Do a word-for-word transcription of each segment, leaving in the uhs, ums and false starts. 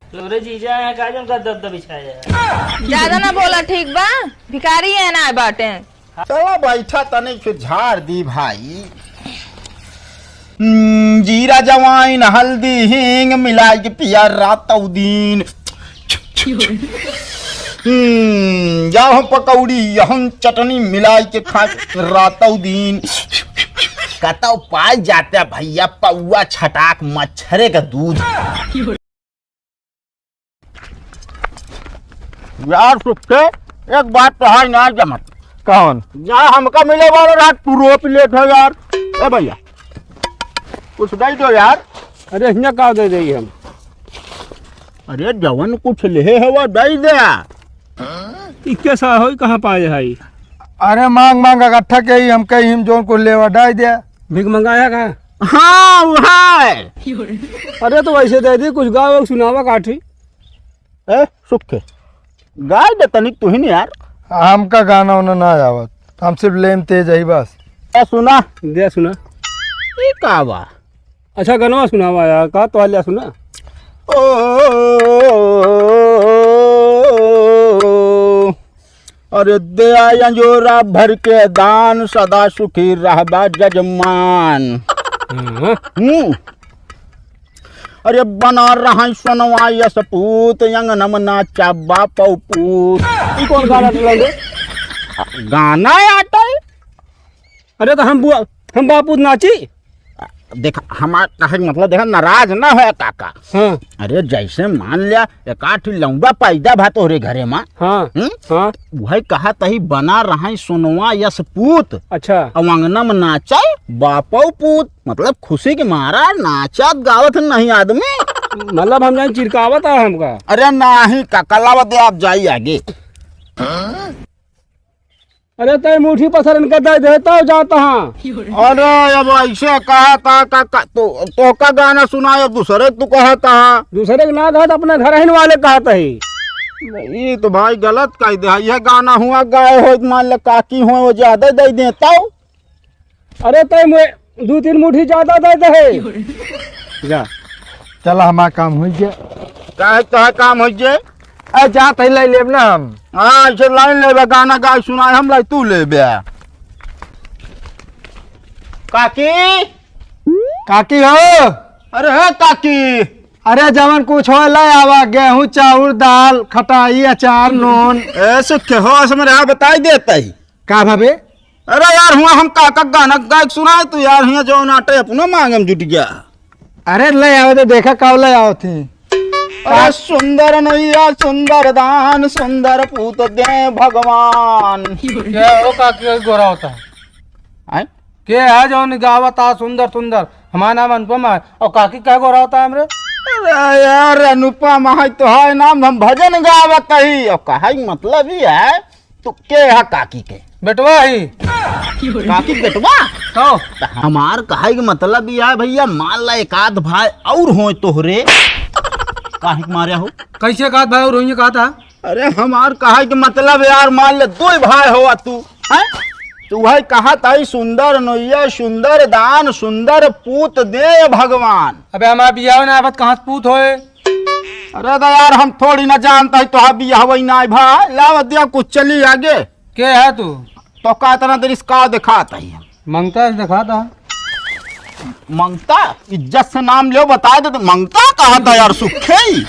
तोरे जीजा हैं का जौन का दब दब बिछाया है? ज्यादा ना बोला, ठीक बा? भिखारी है ना बाटे। चला बैठा तनी फिर झाड़ दी भाई। हम्म, जीरा, जवाइन, हल्दी, हींग मिलाई के पिया रातौ दिन। हम्म, जाओ हम पकौड़ी, यहन चटनी मिलाई के खा रातौ दिन। कतौ पाई जाते भैया पौआ छटाक मच्छरे का दूध। यार सुखे, एक बात तो है ना जमत। कौन? जा हमका मिले वाला रात तू रोप लेत है यार। ए भैया, कुछ दे दो यार। अरे हियाँ का दे देई हम? अरे जवन कुछ लेहे हवा दे दे। इक्के सा होई कहाँ पाए है? अरे मांग मांग इकट्ठा के ही हम कही हम जौन कुछ लेवा दे दे। भीख मंगाया का? हाँ, वो है। अरे तो वैसे दे दी, कुछ गाओ, सुनावा काठी। ए, सुख, गाय दे तनिक तू ही नहीं यार। हमका गाना वाना ना आवत, हम सिर्फ लेम तेज ही बस। ए, सुना। दे सुना। ई का बा? अच्छा, गनवा सुनावा यार, का तो आल्या सुना। ओ, अरे दया अंजोरा भर के दान, सदा सुखी रहबा जजमान। हाँ। हम्म। अरे बना रहा सोनवा यस पूत, अंगनम नाचा बापौ पूत। ई कौन गाना चला रे? गाना आता है। अरे तो हम बुआ, हम बापूत नाची। देख, हमार कहे के मतलब, देखा, नाराज ना होया काका। हाँ। अरे, जैसे मान लिया, एक आठ ठो लौंडा पैदा भा तोहरे घरे मा। हाँ। हम्म? हाँ। वही कहा तही, बना रहा सोनवा यस पूत। अच्छा। अउ अंगना में नाचा बापौ पूत। मतलब, खुशी के मारा नाचत गावत नहीं आदमी। मतलब, हम जान चिरकावत है हमका। अरे, नाही काका, लावा दे, आप जाई आगे। अरे तै मुट्ठी पसरन के दे देता हो जाता हाँ। अरे अब ऐसे कहा था का, का तो, तो का गाना सुनाए, अब दूसरे तू कहा था। दूसरे के ना कहा था, अपने घर हिन वाले कहा था ही। ये तो भाई गलत कह दे, यह गाना हुआ गाए हो, मान ले काकी हो, वो ज्यादा दे देता हो। अरे तै मुझे दो तीन मुट्ठी ज्यादा दे दे। जा। चला, हमार काम होइ गया। काहे तोहार काम होइ गया? ए, जा तै लाई लेब ना हम। हाँ, ऐसे लाई लेबे, गाना गाय सुनाए हम लाई, तू लेबे। काकी। काकी हो। अरे हे काकी। अरे जवन कुछ हो लाई आवा, गेहूं, चाउर, दाल, खटाई, अचार, नून। ए, सुखे हो, असमरे हाँ बताई देता ही। का भावे? अरे यार, हुआ हम काका गाना गायक सुनाए, तू यार, हियाँ जौन आटे अपनो मांगे में जुट गया। अरे ले आओ तो देखा, का ले आओ थे। अरे सुंदर नैया, सुंदर दान, सुंदर पूत दे भगवान। क्या हो काकी, गोरा होता है? आय? के है जौन गावत आ सुंदर सुंदर? हमारा नाम अनुपम है। और काकी कहे गोरा होता है हमरे? अरे यार, अनुपम है तो है नाम, हम भजन गावत ही। और कहे मतलब ही है, तू के है काकी के? बेटवा ही। काकी के बेटवा? तो? त हमार कहे के मतलब ई है भैया, मान ला एक आध भाई और होए तोहरे, काहे के मारे हो? कैसे एक आध भाई और होइए कहा था? अरे हमार कहे के मतलब यार, मान ले दो भाई हो तू, हैं? तू भाई कहा था सुंदर नोइया, सुंदर दान, सुंदर पूत दे भगवान। अबे हमार बियाह ना आवत, कहाँ से पूत होए? अरे तो यार, हम थोड़ी ना जानता है तोहार बियाह वही ना है भाई। लावा दिया कुछ चली आगे। के है तू? तो का इतना देर इसका दिखाता ही हम। मंगता है, दिखाता। मंगता? इज्जत से नाम लियो, बता दे तो मंगता कहा था यार, सुखे ही।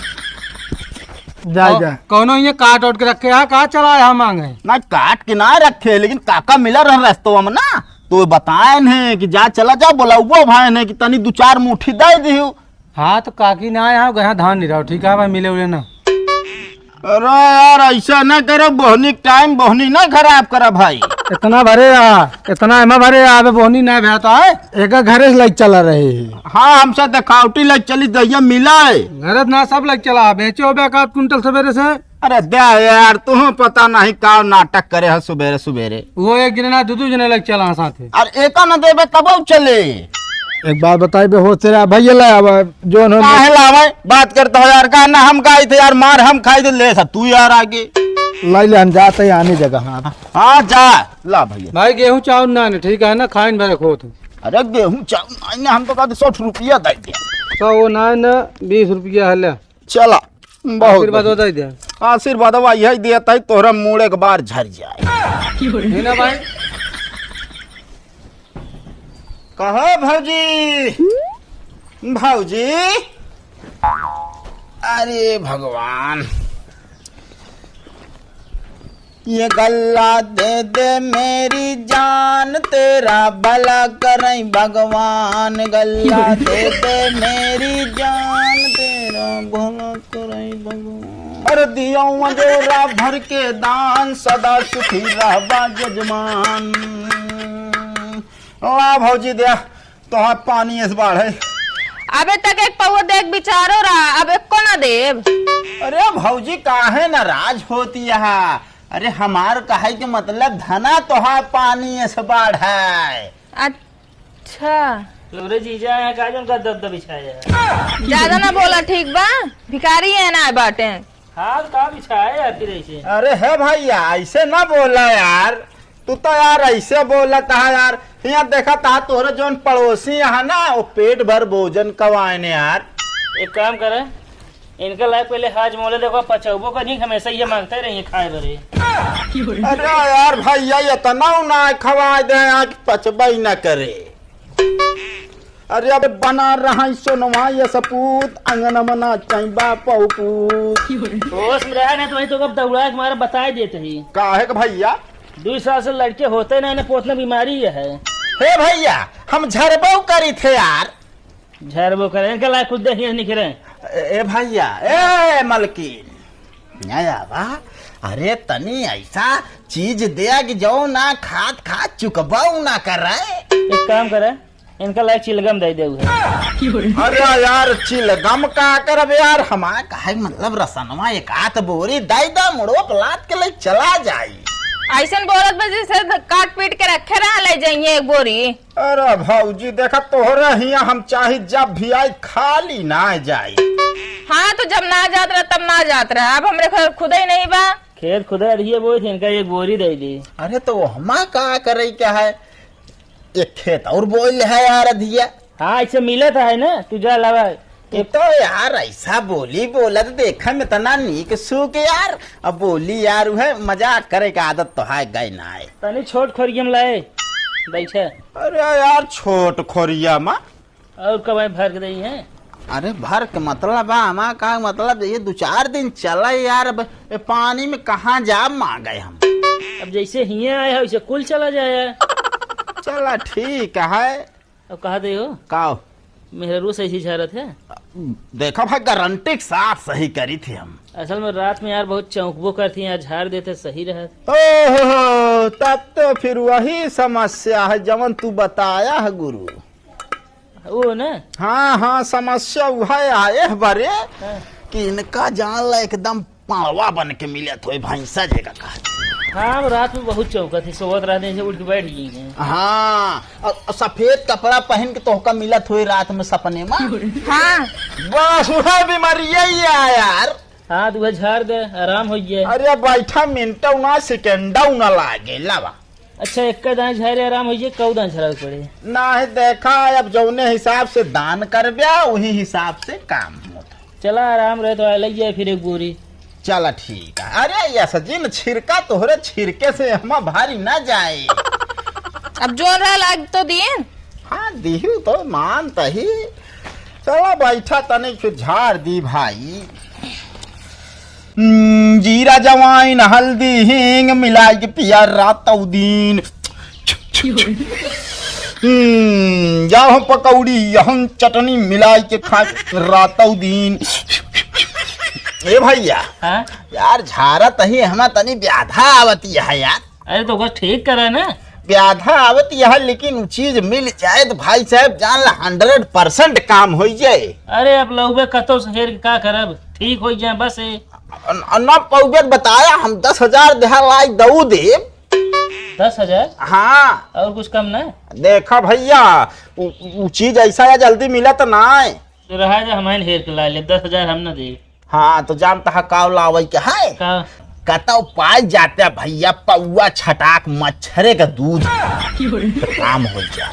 जा, कौ-, जा। कौनो ये काट ओट के रखे है, कहाँ चला है मांगे? ना काट के ना रखे, लेकिन काका मिला रह रस्तवा में ना, तो बताए ने कि जा चला जा, बोलाउबो भाई ने कि तनी दो चार मुट्ठी दे दियो। हाँ, तो काकी ना आए हो, गया धान नहीं रहो, ठीक है भाई, मिले उले ना। अरे यार, ऐसा ना करो, बोहनी टाइम बोहनी ना खराब करा भाई। इतना भरे आ, इतना एमा भरे आ, अबे बोहनी ना भया तो आए। एक घरे से लाइक चला रहे हैं। हाँ, हमसे देखावटी लाइक चली दहिया मिलाए। घर ना सब लाइक चला, बेचे हो बे एक आध कुंटल सवेरे से। अरे दे यार, तुहूँ पता नहीं का नाटक करे है सुबेरे सुबेरे। वो एक जने ना, दू दू जने लाइक चला साथे। अरे एका न देबे तब चले। एक बात बताई बे, हो तेरा भैया ला आवा, जो उन्होंने काहे लावे? बात करता हो यार, गाना हम गाई थे यार, मार हम खाई थे, ले सा तू यार आगे। लाई ले, हम जाते हैं आने जगह। हाँ। हाँ, जा, ला भैया। भाई, गेहूं चाउर ना ने, ठीक है ना, खाइन भरे खो तू। अरे, गेहूं चाउर ना ने, हम तो कहते सौ रुपया दे दे। सौ ना ने, बीस रुपया है ले। चला। बहुत आशीर्वाद बढ़िया। दे दे। आशीर्वाद यही देता है, तोहरा मूड़ एक बार झर जाए। है ना भाई? कहो भौजी, भौजी, अरे भगवान, ये गल्ला दे दे मेरी जान, तेरा भला करई भगवान। गल्ला दे दे मेरी जान, तेरा भला करई भगवान। अरे दिया अंजोरा भर के दान, सदा सुखी रहबा जजमान। वाह भौजी, दे तोहार पानी इस बाढ़ है। अबे तक एक पौवा देख बिचारो रहा, अब एको ना देब। अरे भौजी, काहे नाराज होती है? अरे हमार कहे के मतलब धना तोहार पानी इस बाढ़ है। अच्छा। तोरे जीजा यहाँ का जोन का दबदब बिछाया है? ज्यादा ना बोला, ठीक बा? भिखारी है ना बाटे। हाल का बिछाए यार फिर ऐसे? अरे हे भैया, ऐसे ना बोला यार, तू तो यार ऐसे बोलत है यार। यहाँ देखत है तोहरे जौन पड़ोसी यहाँ ना, वो पेट भर भोजन कवाए ने यार। एक काम करे, इनका लायक पहले हाजमोले देखो, पचौबो का नहीं, हमेशा ये मांगते रहिए खाए बरे। अरे यार भैया, इतना ना खवाए दे यहाँ कि पचबा ही ना करे। अरे अब बना रहा सोनवा ये सपूत, अंगन मना चाही बापू पूत। होश में रहा ना तो वही तो कब दौड़ा के मारा बताए देते ही। काहे के भैया? दो साल से लड़के होते ना, ना पोतना बीमारी ये है। हे भैया, हम झरबो करी थे यार। झरबो करे, इनके लायक खुद देखिए निकरे। ए, ए भैया, ए मलकिन, नहीं आवा। अरे तनी ऐसा चीज दे कि जो ना खात खात चुकबाऊ ना करे। एक काम करे, इनका लायक चिलगम दे दे उहे। अरे यार, चिलगम का करब यार, हमार कहे मतलब रसनवा एक आध बोरी दे दे, मुड़ो पलात के ले चला जाई। ऐसन बोलत बा जैसे काट पीट के रखे रहा, ले जाइए एक बोरी। अरे भौजी, देखा तोहरे हियां हम चाहे जब भी आई, खाली ना जाई। हाँ, तो जब ना जात रहा तब ना जात रहा, अब हमरे घर खुदे ही नहीं बा। खेत खुदे रहिए बोई थे, इनका एक बोरी दे दी। अरे तो हमा का करे क्या है, एक खेत और बोल है यार अधिया। हाँ, ऐसे मिलत है ना, तू जा लावा। तू तो यार ऐसा बोली बोलत देखा में तना नीक सुख यार। अब बोली यार, उहे मजाक करे के आदत तो है गई ना है। तनी छोट खोरिया में लाए, बैठे। अरे यार, छोट खोरिया मा। और कब भर के दई है? अरे भर के मतलब बा, हमा का मतलब, ये दो चार दिन चला यार, अब ए पानी में कहाँ जाब मांगे हम। अब जैसे हियाँ आए हो, वैसे कुल चला जाए। चला ठीक है। अब कहा दे हो? का हो? मेहररू सही झारत है। देखा भाई, गारंटी के साथ सही करी थी हम। असल में रात में यार बहुत चौंकबो करती हैं, झाड़ देते सही रहत। ओहो, तब तो फिर वही समस्या है जवन तू बताया है गुरु। वो ना? हाँ, हाँ, समस्या वह है, एह बारे हाँ। कि इनका जान ला एकदम पाड़वा बन के मिलत होई भैंसा जेका कहत। हाँ, वो रात में बहुत चौंकत ही, सोवत रहते हैं, उठ के बैठ गई हैं। हाँ, और, और सफेद कपड़ा पहन के तोहका मिलत होई रात में सपने में। हाँ। बस वह बीमारी यही है यार। हाँ, तो वह झाड़ दे, आराम हो जाए। अरे बैठा मिनटौ ना, सेकंडौ ना लागे, लावा। अच्छा, एक दाएं झाड़े आराम हो जाए, कऊ दाएं झाड़े पड़े? ना है, देखा, अब जौने हिसाब से दान करब्या, वही हिसाब से काम होता। चला, आराम रहे तो आ लग जाए फिर एक बोरी। चला ठीक है। अरे यस जिन छिरका तोहरे छिरके से हमा भारी ना जाए। अब जोन रहा लाग तो दिए। हाँ, दिहू तो मान तही। चला बैठा तनिक फिर झाड़ दी भाई। हम्म, जीरा जवाइन हल्दी हींग मिलाई के पिया रातौ दिन। हम्म, जाओ हम पकौड़ी, यहन चटनी मिलाई के खा रातौ दिन। ए भैया, हाँ? यार झारा तही हमा तनी ब्याधा आवती है यार। अरे तो बस ठीक करे ना। ब्याधा आवती है, लेकिन उ चीज मिल जाए तो भाई साहब जान ला हंड्रेड परसेंट काम हो जाए। अरे अब लौबे कतो से हेर के का करब, ठीक हो जाए बस। अन-, अन-, ना पौबे तो बताया, हम दस हजार देहा लाई दऊ देब। दस हजार? हाँ। और कुछ कम ना? देखा भैया, उ, उ चीज ऐसा है, जल्दी मिला तो ना है। तो रहा जा, हम हेर के ला ले, दस हजार हम ना दे। हाँ, तो जानता है का लावे के है? का? कतौ पाई जाते भैया, पौआ छटाक मच्छरे का दूध। तो काम हो जाए।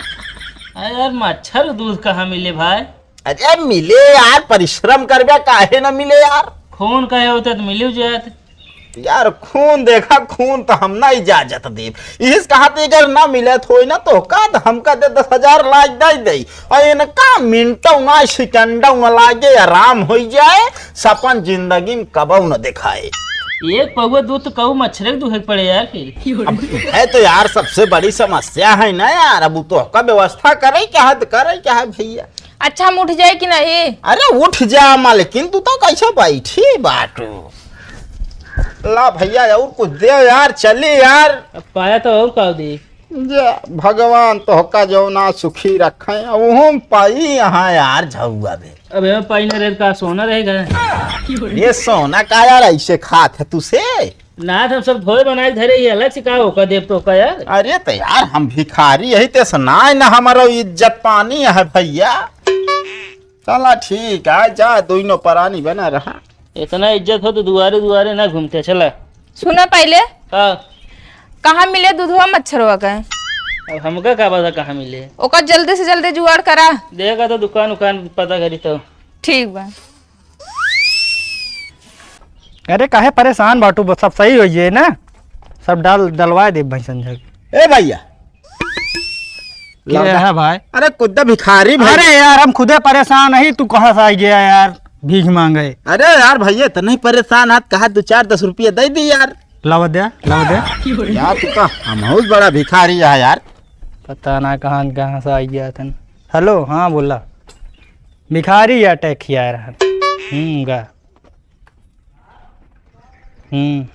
अरे यार, मच्छर का दूध कहाँ मिले भाई? अरे मिले यार, परिश्रम करबे, काहे ना मिले यार। फोन कहे होते तो मिलियो जात। यार, खून देखा, खून तो हम ना इजाजत देब। इस कहा तो अगर ना मिलत होई ना तो का तो हमका दे दस हजार लाज दे दे। और इनका मिनटों ना, सेकंडों ना लागे, आराम होई जाए, सपन जिंदगी में कबो न दिखाए। एक पौवा दूध तो कहू मच्छरे के दुखे के पड़े यार फिर। अब है तो यार, सबसे बड़ी समस्या है ना यार। अब उ तो का व्यवस्था करे क्या है, तो करे क्या है भैया? अच्छा, हम उठ जाए कि नहीं? अरे उठ जा मालकिन, तू तो कैसे बैठी बाटू। ला भैया, और कुछ दे यार, चली यार। अब पाया तो और का दी? जा, भगवान तोहका जौना सुखी रखे, अब हम पाई यहाँ यार झउआ बे। अब एमे पाई ना रहे का सोना रहेगा? ये सोना का यार ऐसे खात है तुसे? ना तो हम सब धोए बनाए धरे ही अलग से का होकर देव तो का यार? अरे तो यार हम भिखारी यही ते से ना है ना हमारा इज्जत पानी है भैया। चला ठीक है, जा दोनों परानी बना रहा। इतना इज्जत हो तो दुआरे दुआरे ना घूमते, चला। सुना पहले। का? कहाँ मिले दूधवा मच्छरवा का? अब हमका का पता कहाँ मिले? ओकर जल्दी से जल्दी जुगाड़ करा। देखा तो दुकान उकान पता करी तो। ठीक बा। अरे काहे परेशान बाटू, सब सही होइए ना, सब डाल डलवाए दे भैंसन झक। ए भैया, के लौटा। है भाई? अरे कुद्दा भिखारी भाई। अरे यार, हम खुदे परेशान ही, तू कहाँ से आ गया यार भीख मांगे? अरे यार भैया, इतना ही परेशान हाथ कहा, दो चार दस रुपया दे दी यार। लावा दे, लावा दे। यार तू तो हम बहुत बड़ा भिखारी है यार। पता ना कहाँ कहाँ से आ गया था। हेलो, हाँ बोला। भिखारी या टैक खिया रहा। हम्म, गा। हम्म।